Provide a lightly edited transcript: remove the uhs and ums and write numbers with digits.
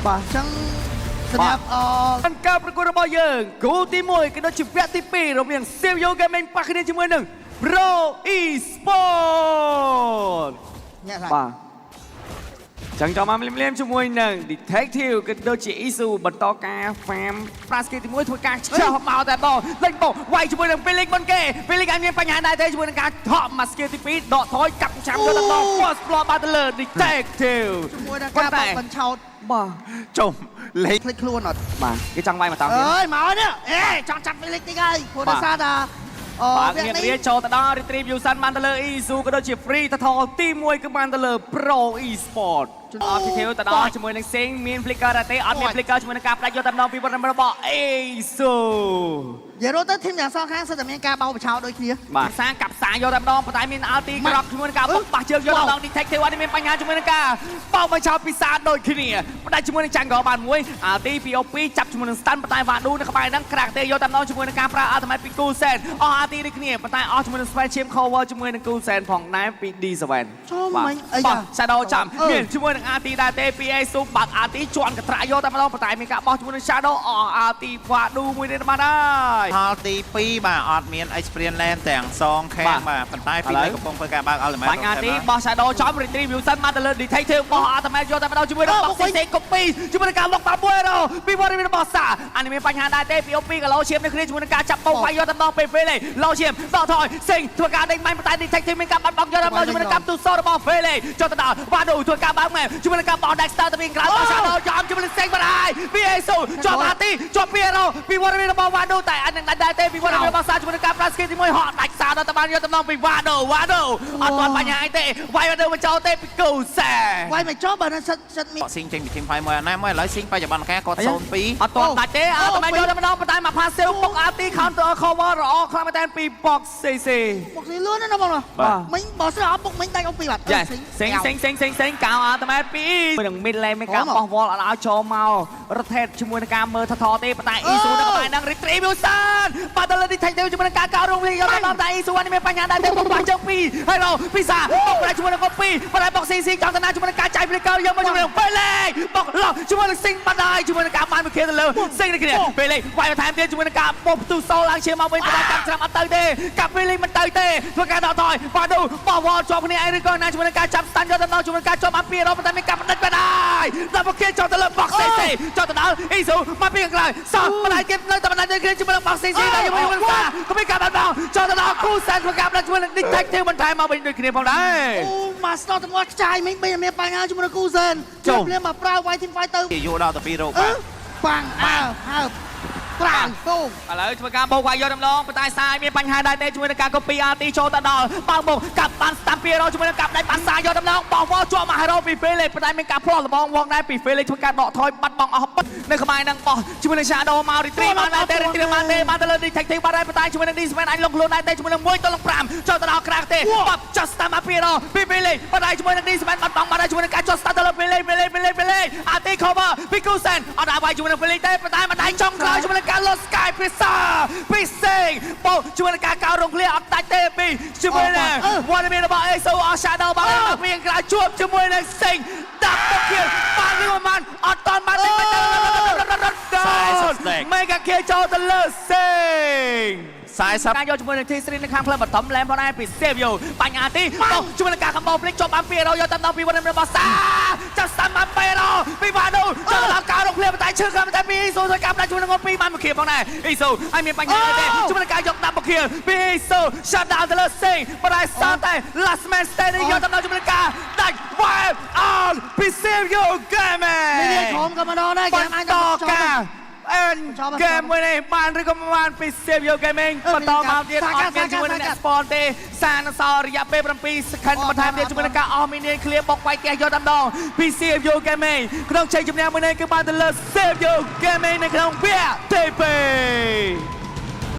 បាទអញ្ចឹងសម្រាប់អ ការប្រកួតរបស់យើងគូទី1ក៏ដូចជាវគ្គទី2រវាង CFU Gaming ប៉ះគ្នាជាមួយនឹង Pro Esport ញាក់ឡា បាទចឹងចូលមកលៀមៗជាមួយនឹង Detective ក៏ដូចជា Isu បន្តការ farm ប្រាស្គីទី1ធ្វើការចោះមកតែបងលេងបងវាយជាមួយនឹង Felix មុនគេ Felix អាចមានបញ្ហាដែរទេជាមួយនឹងការថក់មក skill ទី2ដកថយកាប់ចាំយកតែបង First blood បានទៅលើ Detective ជាមួយនឹងការបោកបញ្ឆោត បាទ ចុំលេខ ភ្លេចខ្លួនអត់ បាទគេចង់វាយមកតង់ទៀត អើយមកនេះអេចង់ចាប់ Felix តិចហើយព្រោះដោយសារតែអ បាទ វគ្គនេះ ងាករាចូលទៅដល់ Retribution បានទៅលើ Isu ក៏ដូចជា Free តថទី1គឺបានទៅលើ Pro Esport អត់ធីវទៅដល់ជាមួយនឹង Sing មាន Flicker ដែរទេអត់មាន Flicker ជាមួយនឹងការផ្ដាច់យកតែម្ដងពីវត្តរបស់ Isu និយាយរត់ទៅធីមទាំងសងខាងសិតតែមានការបោកបញ្ឆោតដូចគ្នា បាទសាងកាប់សាងយកតែម្ដងប៉ុន្តែមាន ulti ក្រក់ជាមួយនឹងការបោកប៉ះជើងយកតែម្ដង Detective អត់មានបញ្ហាជាមួយនឹងការបោកបញ្ឆោតពីសាដូចគ្នាផ្ដាច់ជាមួយនឹង Jungle បានមួយ ulti ពី OP ចាប់ជាមួយនឹង stun ប៉ុន្តែ Vadu នៅក្បែរហ្នឹងក្រាក់ទេយកតែម្ដងជាមួយនឹងការប្រើ ultimate ពី Kusen អស់ ulti ដូចគ្នាប៉ុន្តែអស់ជាមួយនឹង Spell ឈាម cover ជាមួយនឹង Kusen ផងដែរពី D7 ចូលមិញអី បាទ យ៉ា Shadow ចាំមានជាមួយនឹង RT ដែរទេពី A ស៊ូបាក់ RT ជន់កត្រាក់យកតែម្ដងប៉ុន្តែមានការបោះជាមួយនឹង Shadow អស់ RT Vadu មួយទៀតបានហើយ ផលទី2បាទអត់មាន experience lane ទាំងសងខាងបាទប៉ុន្តែពីនេះកំពុងធ្វើការបើក ultimate បាញ់ RT បោះ Shadow ចំ Retribution មកទៅលើ Detective បោះ Ultimate យកតែម្ដងជាមួយនឹង Box CC copy ជាមួយនឹងការលុកតាមមួយរពីវត្តមានរបស់សាអានេះមានបញ្ហាដែរទេពី OP ក៏លោឈាមនៅគ្នាជាមួយនឹងការចាប់បោកវាយយកតែម្ដងពេលពេលលោឈាមដកថយសេងធ្វើការដេញបាញ់ប៉ុន្តែ Detective មានការបាត់បង់យកតែម្ដងជាមួយនឹងការទូសរបស់ Fele ចុះទៅដល់វ៉ាដូធ្វើការបើកមែនជាមួយនឹងការបោះ Dexter ទៅពីក្រៅបោះ Shadow ចំជាមួយនឹងសេងបាត់ហើយពីអេស៊ូជាប់អាទីជាប់ពីរ៉ូពីវត្តមានរបស់វ៉ាដូតែអានឹងដាច់ដែរទេពីវត្តមានរបស់សាជាមួយនឹងការប្រាស្គីទី1ហក់ដាច់សាដល់តបានយកតំណងពីវ៉ាដូវ៉ាដូអត់ទាន់បញ្ហាអីទេវាយវ៉ាដូមកចូលទេពីគូសែ វាយមិនចោលបើនៅសិតសិតមាន ស៊ីងចេញពី team fight មួយណាមួយឥឡូវស៊ីងបច្ចុប្បន្នការគាត់0-2 អត់ទាន់ដាច់ទេអត់តែយកតែម្ដងប៉ុន្តែមកផាសេវបុកអាទី counter cover ល្អខ្លាំងមែនតើពី box CC បុកស៊ីលឿនណាស់បង បាទ មិញបើស្រាប់បុកមិញដាច់អុកពីរបាទ យ៉ាសេងសេងសេងសេងសេងកៅអត់តែពីនឹង mid lane មានការបោះវល់អត់ឲ្យចូលមករថេតជាមួយនឹងការមើលថថទេប៉ុន្តែ Isu នៅក្បែរហ្នឹង Retribution បាត់ទៅលើ Detective ជាមួយនឹងការកៅរងលីយកទៅដល់តែ Isu នេះមានបញ្ហាដែរទេបុកបាក់ជើងពីរហើយរពីសាបុកប្រាជាមួយនឹងកូពីប៉ុន្តែបុក CC ចង់ទៅណាជាមួយនឹងការចាយ Flicker យកមកជាមួយនឹង Pele បុកឡោះជាមួយនឹង Sing បាត់ហើយជាមួយនឹងការបានមួយគ្នាទៅលើ Sing នេះគ្នា Pele វាយបន្ថែមទៀតជាមួយនឹងការបោះផ្ទុះសូលឡើងឈាមមកវិញប៉ុន្តែកាប់ច្រាំអត់ទៅទេកាប់ Pele មិនទៅទេធ្វើការដកថយបាដូបោះវល់ជាប់គ្នាឯងឬក៏ណាជាមួយនឹងការចាប់ stun យកទៅដល់ជាមួយនឹងការជាប់អាពីរប៉ុន្តែមានការបណ្ឌិតបាត់ហើយដល់មកគេចូលទៅលើ box CC ចូលទៅដល់ Isu មកពីខាងក្រោយសោះបណ្ដាយគេនៅតែបណ្ដាយគ្នាជាមួយនឹង box CC ដែរជាមួយនឹងសាក៏មានការបាត់បង់ចូលទៅដល់គូសែនធ្វើការបណ្ដាជាមួយនឹង Detective បន្ថែមមកវិញដូចគ្នាផងដែរ អូម៉ាស្ទ័រទាំងអស់ខ្ចាយមិញបីមានបញ្ហាជាមួយនឹងគូសែនភ្លាមមកប្រើវាយធីមវាយទៅ យូរដល់ទៅ2រោគ អឺ បាទ បាំងអើហើបប្រាំងពង ឥឡូវធ្វើការបោកវាយយកតម្លងប៉ុន្តែសាយមានបញ្ហាដែរទេជាមួយនឹងការ copy RT ចូលទៅដល់បើកមុខកាប់បានស្តាំពីរជាមួយនឹងកាប់ដៃបានសាយយកតម្លងបោះវល់ជាប់មកហេរ៉ូពីពេលប៉ុន្តែមានការផ្លោះលបងវងដែរពីពេលធ្វើការដកថយបាត់បង់អស់ពិតនៅក្បែរនឹងបោះជាមួយនឹង Shadow មក Retreat បានដែរទេ Retreat បានទេបានទៅលើ Detective បានដែរប៉ុន្តែជាមួយនឹង Disman អញលងខ្លួនដែរទេជាមួយនឹង1ទល់នឹង5ចូលទៅដល់ក្រាក់ទេបាត់ចុះស្តាំអាពីរពីពេលប៉ុន្តែជាមួយនឹង Disman បាត់បង់បានដែរជាមួយនឹងការចុះស្តាំទៅលើពេលពេលពេលពេល RT cover ពី Kusen អត់អាចវាយជាមួយនឹងពេលទេប៉ុន្តែម្ដាយចុងក្រោយជាមួយនឹងការ Lost Sky ពិសាពិសេសបោកជាមួយនឹងការកោរងឃ្លាអត់ដាច់ទេពីជាមួយនឹងវត្តមានរបស់ ASO អស់ Shadow បានមកពីក្រៅជួបជាមួយនឹង Sing ដាក់ទៅគៀបានឬមិនបានអត់តាន់បានទេមេកាខៀចូលទៅលើ Sing 40 ការយកជាមួយនឹង T3 នៅខាងផ្លូវបឋមឡែមផងដែរពី Save បញ្ហាទីបោះជាមួយនឹងការកំបោភ្លេចជាប់បាន200យកតាមដល់ពីវត្តមានរបស់សាចាប់សាំបាន200ពីវ៉ាដូចូលដល់ការរកភ្លាមតែឈឺខ្លាំងតែពីអ៊ីសូធ្វើការផ្ដាច់ជាមួយនឹងពីបានមួយខៀផងដែរអ៊ីសូហើយមានបញ្ហាទេជាមួយនឹងការយកដាក់មួយខៀពីអ៊ីសូ shut down ទៅលើ Sing ប៉ុន្តែសល់តែ last man standing យកតាមដល់ជាមួយនឹងការដាច់ wipe out ពី Save Gaming នេះក្រុមក៏មកដល់ដែរ ប ហ្គេមអាច ន្តការអែនហ្គេមមួយនេះបានឬក៏មិនបានពី Save Your Gaming បន្តមកទៀតអត់មានជាមួយនឹងអ្នក spawn ទេសានសល់រយៈពេល7 second បន្ថែមទៀតជាមួយនឹងការអស់ minion clear បុកវាយផ្ទះយកតែម្ដងពី Save Your Gaming ក្នុងជ័យជំនះមួយនេះគឺបានទៅលើ Save Your Gaming នៅក្នុងវគ្គទី2